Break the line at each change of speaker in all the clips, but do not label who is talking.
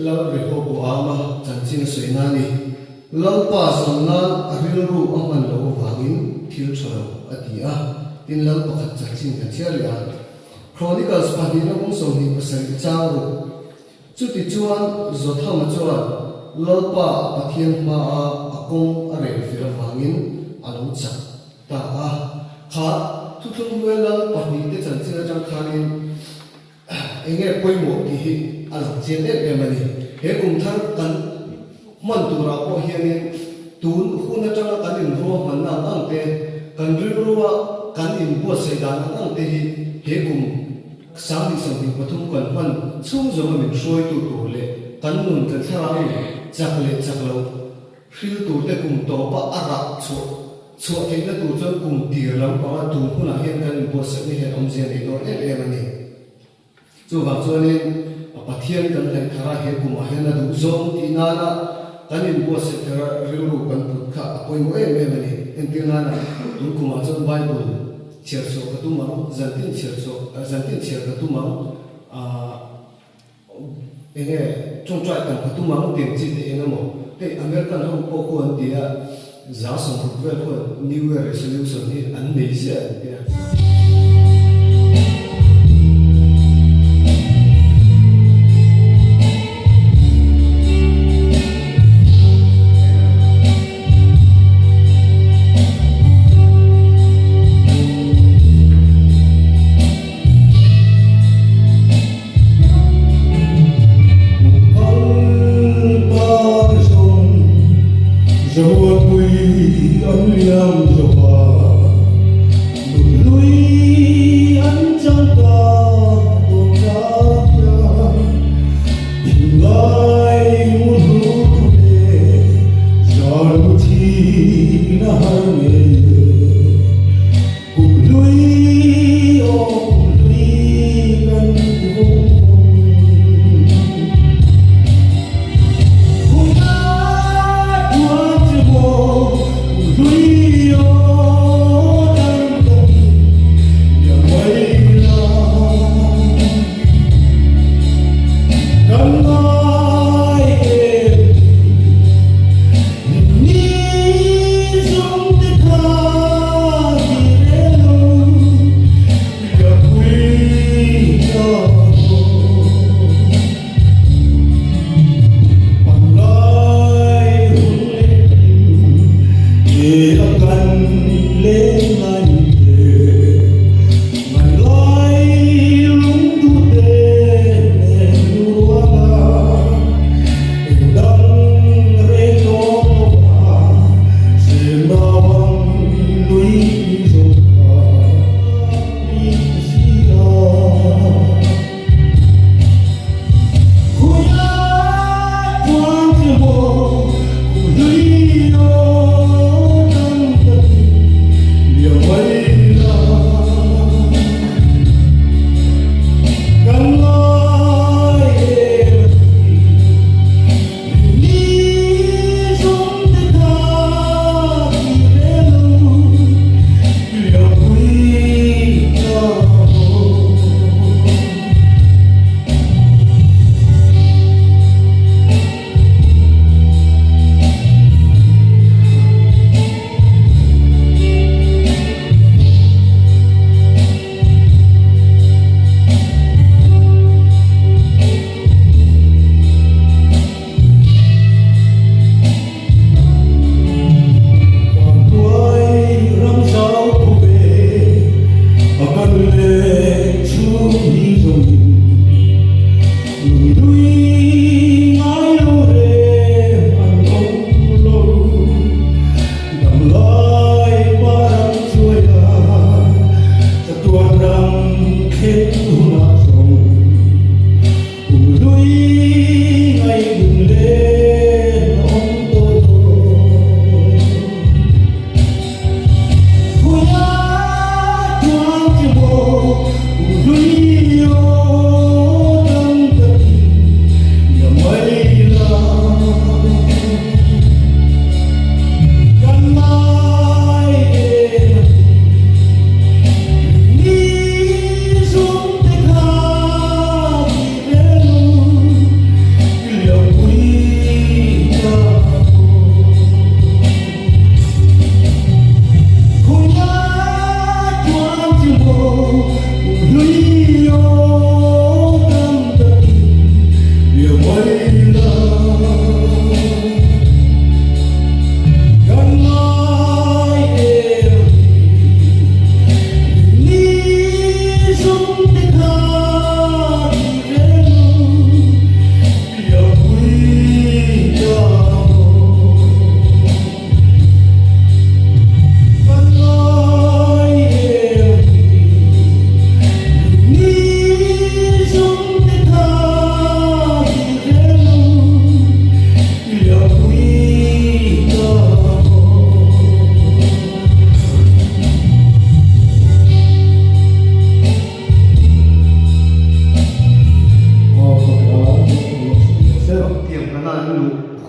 Lal Rehoboama chanchin a sawi na a ni. Lalpa zawn nan a rilru a hman loh avangin thil tha lo a ti a, tin Lal pakhat chanchin kan chhiar leh a. Chronicles pahnihna bung 27 chang ruk. Chutichuan Jothama chuan Lalpa a Pathian hmaa a kawng a rel fel avangin a lo chak ta a. Kha thuthlung hnuai Lal pahnihte chanchin atang khanin Eng nge pawimawh tih hi a lang chiang em em a ni. He kum thar kan hman turah pawh hianin tun hun atanga kan inruahmanna ang ang te, kan rilrua kan inbuatsaih dan ang ang te hi he kum 2023 kan hman chhung zawnga min hruaitu tur leh kan nun kan thlarau nun chak leh chak loh hril turte kum tawpa a rah chhuah chhuah theihna tur chuan kum tir lampanga tun hunah hian kan inbuatsaihna hian awmzia nei dawn em em a ni. Chuvang chuanin Pathian kan hnaih thar a, he kumah hian a duh zawng tih nana kan inbuatsaih thar a rilru kan put kha a pawimawh em em a ni. Entir nana tun kumah chuan Bible chhiar chhuah ka tum ang, zantin chhiar chhuah, zantin chhiar ka tum ang, aah. Enge tawngtai tam ka tum ang tih ang chi te eng emaw hei American ho pawh khu an ti a, 60% vel khuan New Year Resolution hi an nei ziah an ti a.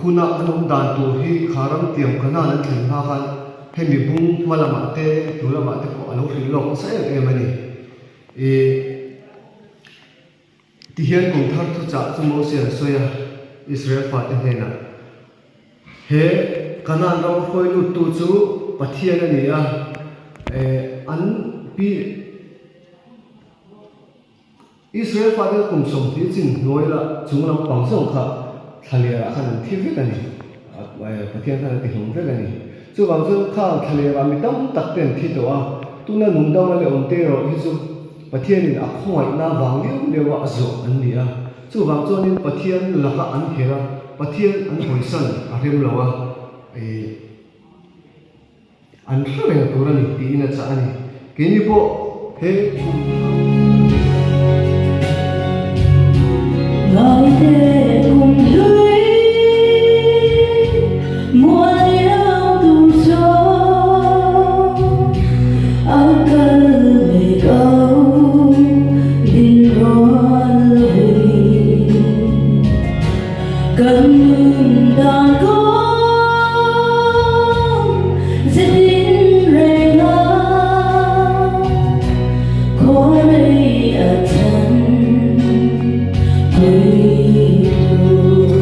huna an awm dan tur hi kha ram tiam Kanaan an thlen hma khan hemi bung hma lamah te hnu lamah te pawh a lo hrilh lawk nasa em em a ni. Ih tihian kum thar thuchah chu Moses an sawi a, Israel fate hnenah he Kanaan ram hruai luttu chu Pathian a ni a, eh an pi. Israel fate kum 20 chin hnuai la chung lam pang zawng kha thlalerah khan an thi vek a ni. Pathian khan a ti hlawm vek a ni. Chuvang chuan khang thlalerah mi tam tak te an thi tawh a, tuna nungdam a leh awm te erawh hi chu Pathianin a khawngaihna vang liau liau a a zawh an ni a. Chuvang chuanin Pathian laka an her a, Pathian an hawisan a rem lo a. An hre reng tur a ni tiin a chah a ni. Keini pawh he kum thar.
Ngaite kum hlui mual liam tur chuan a kal mek au min rawn lovin. Kan nun dan kawng ze tin reng a, khaw rei a chan pui tur.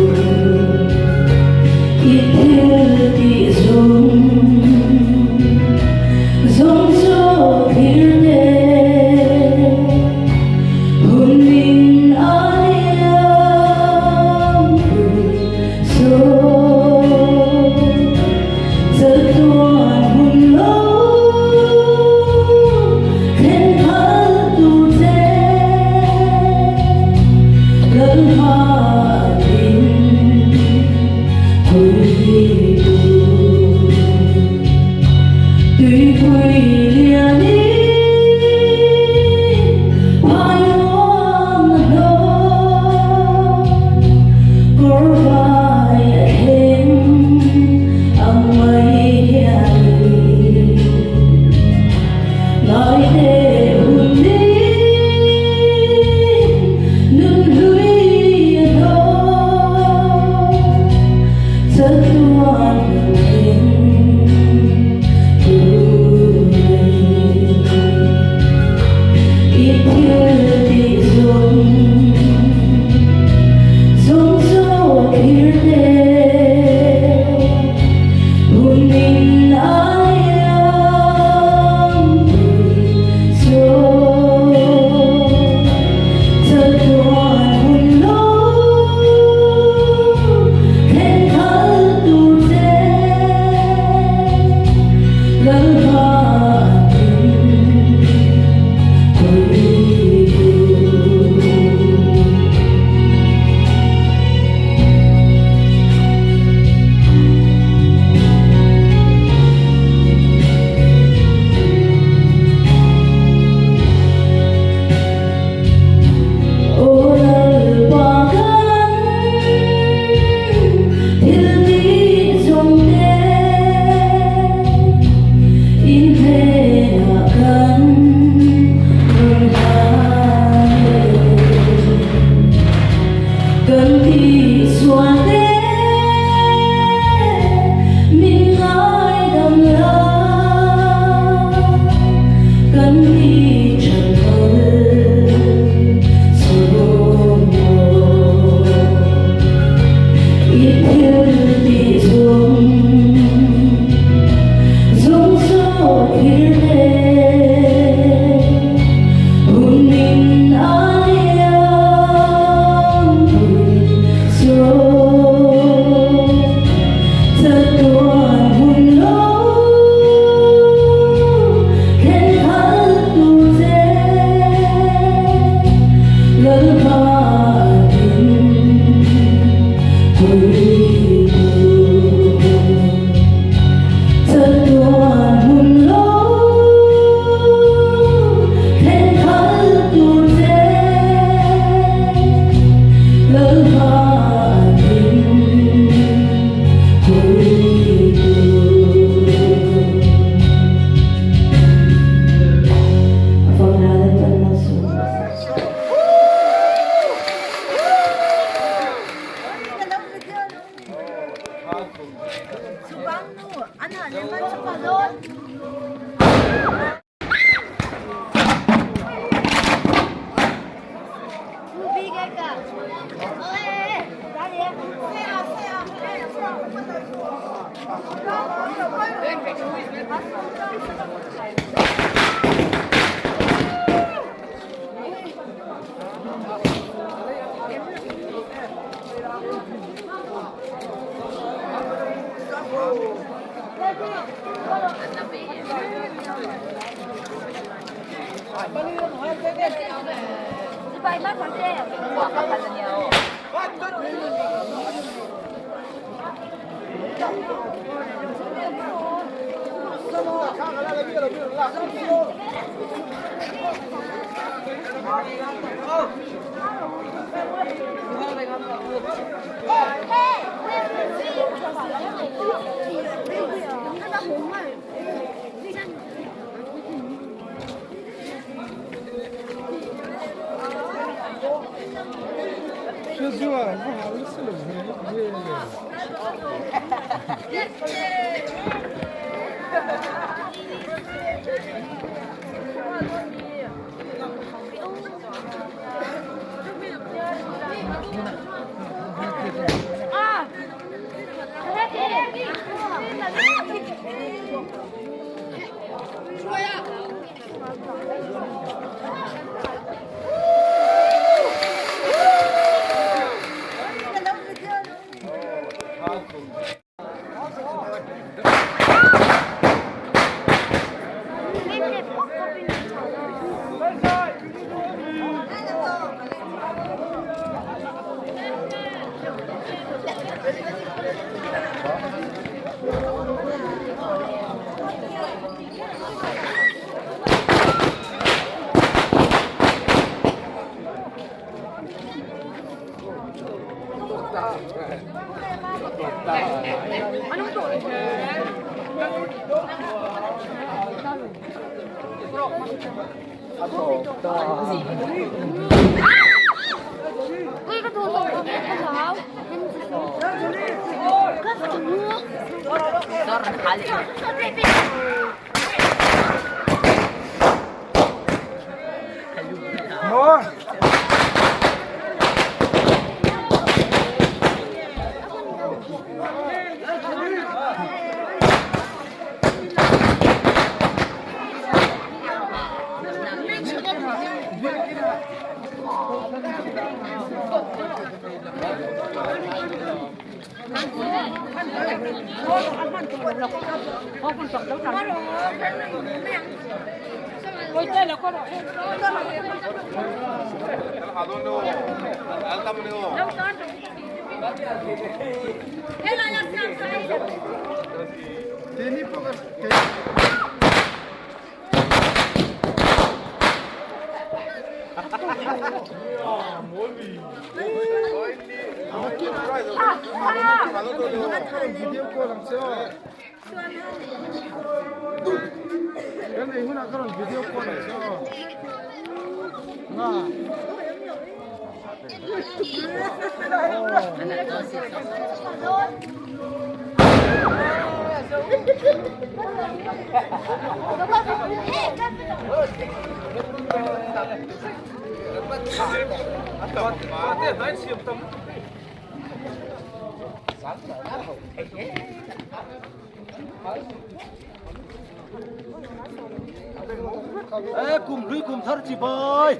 Kum hlui kum thar chi bai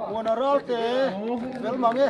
muana ral te fel mang e.